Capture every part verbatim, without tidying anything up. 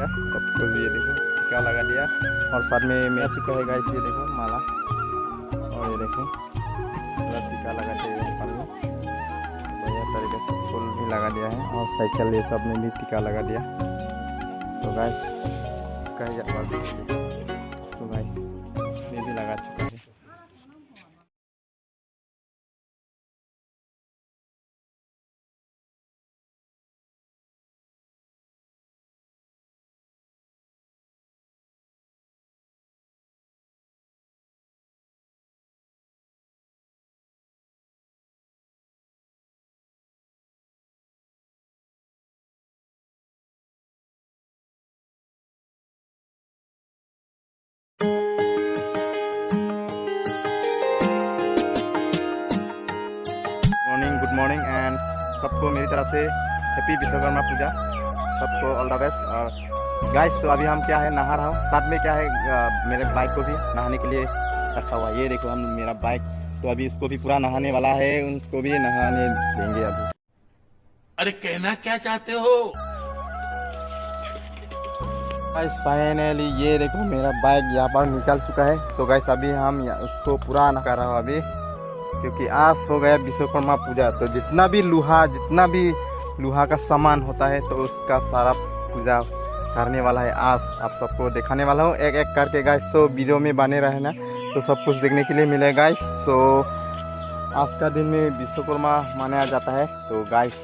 सबको ये देखो, टीका लगा दिया। और साथ में, में आ चुका है गाइस, ये देखो माला। और ये देखो, पूरा टीका लगा दिया यहाँ पर भी। बढ़िया तरीके से फूल भी लगा दिया है और साइकिल, ये सब में भी टीका लगा दिया। तो गाइस, इसका ही आवाज, तो गाइस, ये भी लगा चुका है। मॉर्निंग, गुड मॉर्निंग एंड सबको मेरी तरफ से हैप्पी विश्वकर्मा पूजा, सबको ऑल द बेस्ट। और गाइस, तो अभी हम क्या है, नहा रहा हूँ, साथ में क्या है, अ, मेरे बाइक को भी नहाने के लिए रखा हुआ है। ये देखो, हम, मेरा बाइक, तो अभी इसको भी पूरा नहाने वाला है, उसको भी नहाने देंगे अभी। अरे, कहना क्या चाहते हो? गाइस, फाइनली ये देखो, मेरा बाइक यहाँ पर निकल चुका है। सो गाइस, अभी हम या-, इसको पूरा नहा रहा हूँ अभी, क्योंकि आज हो गया विश्वकर्मा पूजा। तो जितना भी लोहा, जितना भी लोहा का सामान होता है, तो उसका सारा पूजा करने वाला है आज। आप सबको दिखाने वाला हूँ एक एक करके गाइस। सो वीडियो में बने रहना, तो सब कुछ देखने के लिए मिलेगा गाइस। सो आज का दिन में विश्वकर्मा मनाया जाता है। तो गाइस,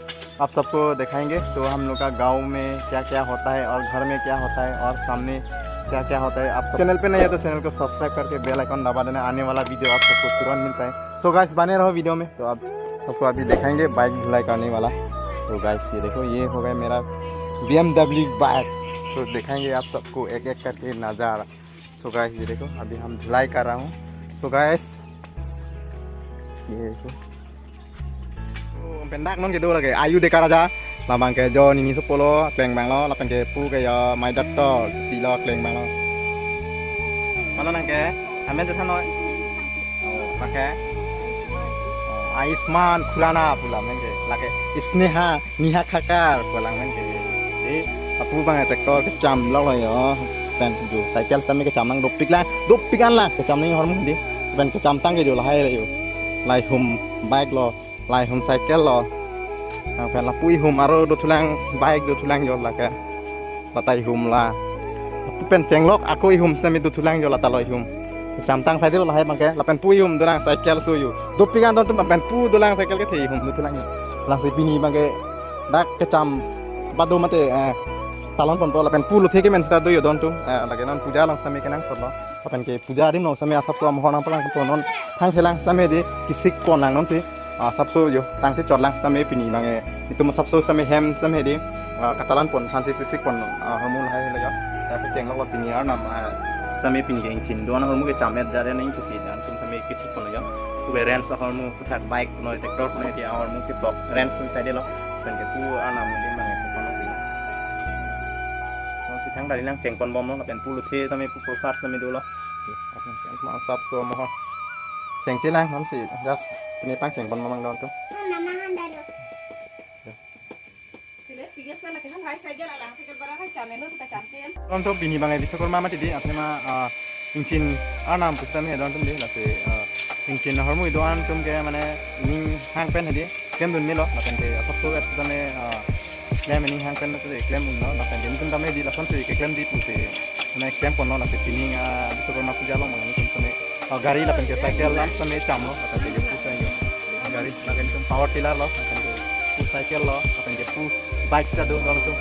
आप सबको दिखाएंगे, तो हम लोग का गांव में क्या क्या होता है और घर में क्या होता है और सामने क्या क्या होता है। आप सब चैनल पे नए हैं तो चैनल को सब्सक्राइब करके बेल आइकन दबा देना, आने वाला वीडियो आप सबको तुरंत मिलता है। सो गाइस, बने रहो वीडियो में। तो आप सबको अभी दिखाएंगे बाइक धुलाई करने वाला। तो गाइस, ये देखो, ये हो गया मेरा बी एम डब्ल्यू बाइक। तो दिखाएंगे आप सबको एक एक करके नज़ारा। सो गाइस, ये देखो, अभी हम धुलाई कर रहा हूँ। सो गाइस, ये देखो। Oh, pendak non kedo lake, Ayu Deka Raja, labang ke jo nini sopo lo, kleng bang lo, lapen ke pu ke ya, Mai Doctor, pilo kleng bang lo. Mano nang ke, amen je thanoi. Oh, lake. Oh, Ayushman Khurana pu la amen ke, lake Sneha Neha Khakhar pu la amen ke. Di, apu bang tractor kecham lo lo yo. Pen jo cycle sami kecham nang dopik lang, dopik an lang, kecham nang hormu di. Pen kecham tang ke jo lahai yo. Lahai hum bike lo, lahai hum cycle lo. Nang pen lapu ihum aro dothulang, bike dothulang jo lake. Lata ihum la. Lapu pen chenglok ako ihum sami dothulang jo lata lo ihum. Kecham tang sai di lo lahai bang ke, lapen pu ihum dolang cycle so yo. Dopik an don atum lapen pu dolang cycle kethe ihum dothulang jo. Lasi pini bang ke dak kecham bado mate, eh, talon ponpo lapen pu lothe kemen sita do yo don atum. Eh, lake non puja along sami kenangsot lo. Lapen ke puja adim along sami asapso amohor nangpalang ponnon thangthelang sami di kisik pon lang non si. Ah, asapso yo tangte chot lang sami pini bang ke. Itum asapso sami hem sami di, ah, katalan pon thansi sisik pon, ah, hormu lahai lo yo. Lapen chenglok lo pini arnam, ah, sami pini ke ingchin don hormu kecham et jare nang pusi dan atum sami kithik pon lo yo. Kube rent ahormu puthak bike noi tractor noi di ahormu kipok rent sung sai di lo. Pen ke pu arnam di bang ke pu pon lo pini. Nang si thang dari lang cheng pon bom lo, lapen pu lothe tame pu prosad tame dolo. Apun si ang asapso mohor. Cheng chelang, nang si just pini pang cheng pon bom lang don atum. Mama handa do. Sile pigas na laki han hai cycle alang cycle bara hai chame lo kita cham chen. Don atum pini bang ke Biswakarma mati di, athema, ah, ingchin arnam pusitame don atum di, lasi, ah, ingchin ahormu do-an atum ke mane ning hang pen hedi. Klem dun melo, lapen ke asapso et tame, ah, klem ning hang pen te klem un lo, lapen ke nelitum tame di lason si keklem di pusi. Mane klem pon lo, lapen pini, ah, Biswakarma puja along mane nelitum tame, ah, gari lapen ke cycle lam tame cham lo, lapen ke pu sa yo. Gari lapen ke power tiller lo, lapen ke pu cycle lo, lapen ke pu bike ta do lo tu.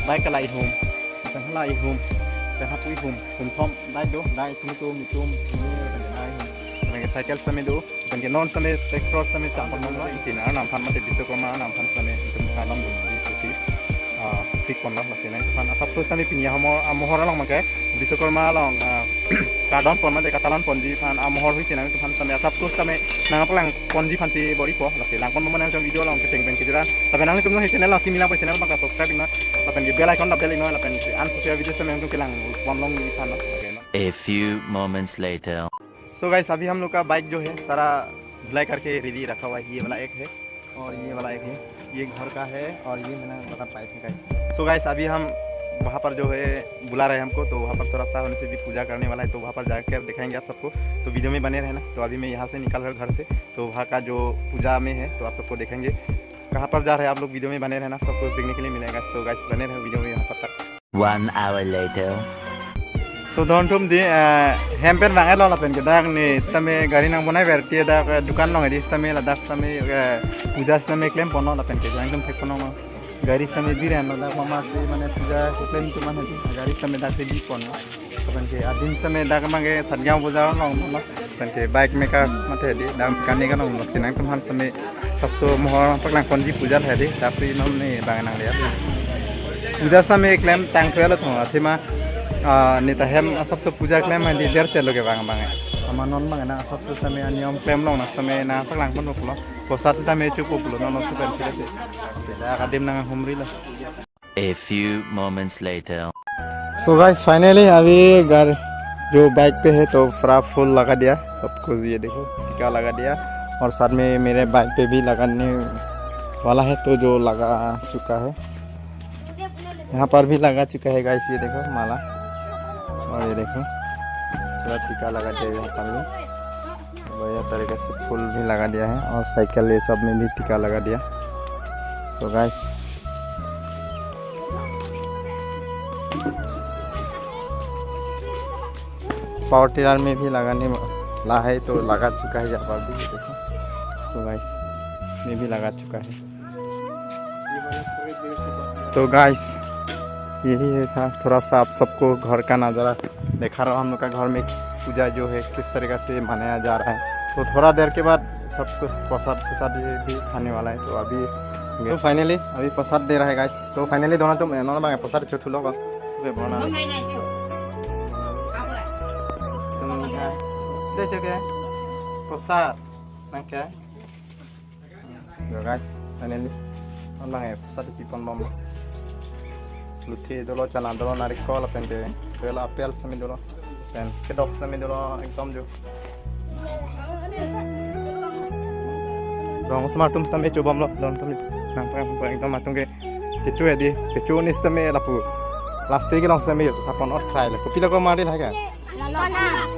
Bike ke lahai hum, lapen lahai hum, lapen hapu ihum, hum thom, dai do, dai tum tum tum, ini lapen ke lahai hum, lapen ke cycle tame do. Lapen ke non sami tractor sami cham pon lo, ingchin arnam aphan mate Biswakarma arnam aphan sami itum kalam dun di pusi, ah, sik pon lo, lasi nangphan asapso sami pini ahormu amohor along bang ke Biswakarma along, ah, kadon pon mate katalan ponji aphan amohor huisi nangphan sami asapso sami nangpalang ponji aphan si bor-ipo, lasi lang pon mo nang video along kecheng pen kejut an. Lapen nanglitum non channel along kimi lang pen channel bang ke subscribe iknon, lapen ke bell icon dap bell iknon, lapen si an social video sami nangtum kelang pon longji aphan lo. Okay, no? A few moments later. So guys, अभी हम लोग का बाइक जो है सारा धुलाई करके रेडी रखा हुआ है। ये वाला एक है और ये वाला एक है, ये घर का है और ये मैंने बता पाइप है गाइस। सो गाइस, अभी हम वहाँ पर जो है बुला रहे हैं हमको, तो वहाँ पर थोड़ा सा होने से भी पूजा करने वाला है, तो वहाँ पर जाकर दिखाएंगे आप सबको। तो वीडियो में बने रहना। तो अभी मैं यहाँ से निकल रहा हूँ घर से, तो वहाँ का जो पूजा में है तो आप सबको दिखाएंगे। कहाँ पर जा रहे हैं आप लोग, वीडियो में बने रहना, सब कुछ देखने के लिए मिलेगा। तो गाइस, बने रहे वीडियो में यहाँ पर तक। One hour later. So don atum dei, eh, hem pen vang-etlo lapen ke dak ne sitame gari nangbonai verti dak, eh, dukan along dei sitame ladak sitame, eh, puja sitame klemponlo lapen ke jang atum thekponlo. Gari sitame bir-enlo dak mama si mane puja klem atum mane dei gari sitame dak si biponlo. Lapen ke adim sitame dak mane Satgaon bazar along lo. Lapen ke bike meka mate dei dam kani kanong mas kinang atum aphan sitame sapso mohor paklangponji puja lahai dei, tapi non ne bang nang lihat. Puja sitame klem tang twelve thong athema, ah, ne ta hem asapso puja klem handi der chelo ke bang bang. Ama non bang na asapso sitame aniyom klem along na sitame nangpaklangponpo pulo. Prosad sitame chupo pulo non non supen sila se. Sila akadim nang humri lo. A few moments later. So guys, finally अभी घर जो बाइक पे है तो पूरा फुल लगा दिया सब कुछ, ये देखो टीका लगा दिया। और साथ में मेरे बाइक पे भी लगाने वाला है, तो जो लगा चुका है, यहाँ पर भी लगा चुका है गाइस, ये देखो माला। और ये देखो पूरा टीका लगा दिया यहाँ पर भी। बढ़िया तरीके से फूल भी लगा दिया है और साइकिल ये सब में भी टीका लगा दिया। So गाइस, पावर टिलर में भी लगाने वाला है, तो लगा चुका है यहाँ पर भी, देखो। So गाइस, ये भी लगा चुका है। तो गाइस, यही है था थोड़ा सा आप सबको घर का नज़ारा दिखा रहा हूँ। हम लोग का घर में पूजा जो है किस तरीके से मनाया जा रहा है, तो थोड़ा देर के बाद सब कुछ प्रसाद प्रसाद ये भी खाने वाला है। तो अभी तो फाइनली अभी प्रसाद दे रहा है गाइस। तो फाइनली दोनों तुम दोनों मांगे प्रसाद छो थुलो को। वे बना। तुम दे चुके हैं प्रसाद। ना क्या? Yo guys, finally. Alang eh, satu tipon bom. Luthi dolo, chana dolo, narikol, lapen ke, dolo apple sitame dolo. Pen kedok sitame dolo, ekdom jo. Rong osomar atum sitame chobomlo, don atum nangpang ekdom atum ke kecho ya dei, kecho ni sitame lapu. Plastic along sitame yo, sapon ot krai le. Kopi lako mari lake.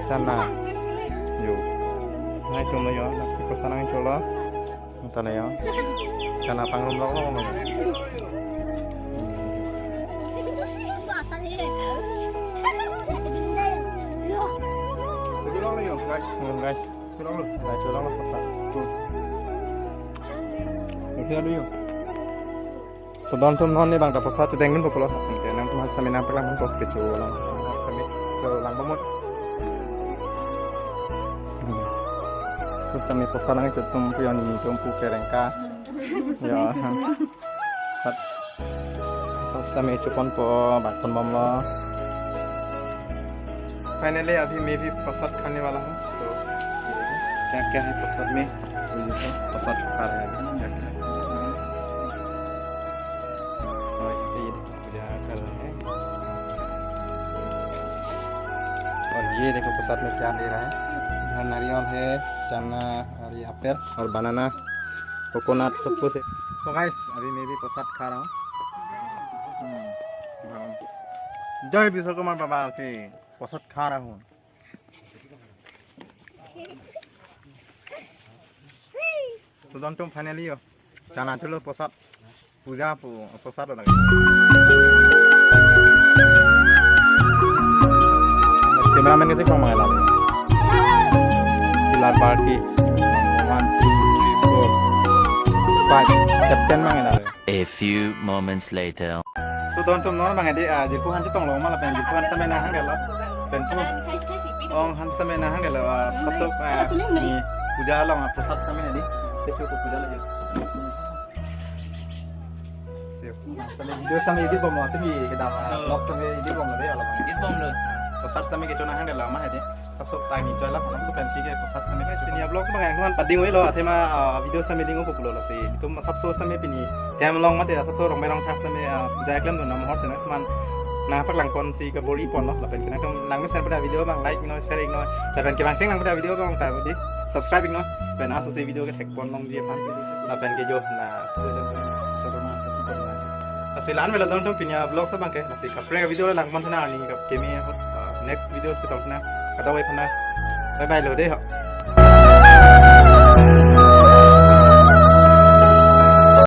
Chana. Yo. Nai tum lo yo, laksi kosa nangcholo. Tala yo. Chana pangrum lok lok lok. Guys. Hmm, guys. Guys, lok lok pasal. Tuh. Itu ada yo. So don atum non ne bang ta pasal tu dengdun populo. Oke, nangtum sitame nangpaklang pon pos kecho lang. Sitame. So lang pamot. Terus kami pasal nang chutum puyon ni tumpu kerengka. Ya. Sat. Sat sitame chuponpo, bakpon bomlo. Finally अभी मैं भी प्रसाद खाने वाला हूँ। तो क्या क्या है प्रसाद में? तो ये तो प्रसाद खा रहे हैं अभी। क्या क्या है प्रसाद में? और ये देखो, पूजा कर रहे हैं। और ये देखो प्रसाद में क्या दे रहा है। यहाँ नारियल है, चना और ये apple और banana। Coconut सबको से। So guys, अभी मैं भी प्रसाद खा रहा हूँ। हम्म, हाँ। जय विश्वकर्मा बाबा की प्रसाद खा रहा हूँ। तो दोनों finally यो। Chana chulo प्रसाद। पूजा पु-, प्रसाद लगा। Cameraman kita kong main lagi. Pilar party. One, two, three, four, five. Captain main lagi. A few moments later. So don atum non bang dei, ah, jirpo han chetonglo ma lapen jirpo han sitame nanghangdetlo. Pen pu. Ong han sitame nanghangdetlo, ah, sop sop, ah, ni puja along, ah, prasad sitame dei. Kecho ko puja lagi. Sip. Sitame video sitame edit bomlo, tumi kedam, ah, vlog sitame edit bomlo dei, alam. Edit bomlo. Prasad sitame kecho nanghangdetlo ma dei. Sop sop tang enjoy la, alam sop pen ke prasad sitame. Guys, pini vlog bang nangtum aphan pading-oi lo, athema, ah, video sitame ding-o populo lasi. Itum sop sop sitame pini hem along mate sop sop rong berong thak sitame, ah, puja klemdun amohor sitame nangpaklang ponsi kabor-i ponlo. Lapen ke nangtum langmesen pada video bang like iknon, share iknon. Lapen ke bang cheng lang pada video bang ta dei subscribe iknon. Pen aso si video ke thek pon longji aphan. Lapen ke jo na. Lasi la-an avelo don atum, pini a-vlog abangke. Lasi kaprek a-video le lang pon tha nang, arni kap keme ahut, uh, next video chetong tha nang. Kadokave aphan bye bye lo dei ho.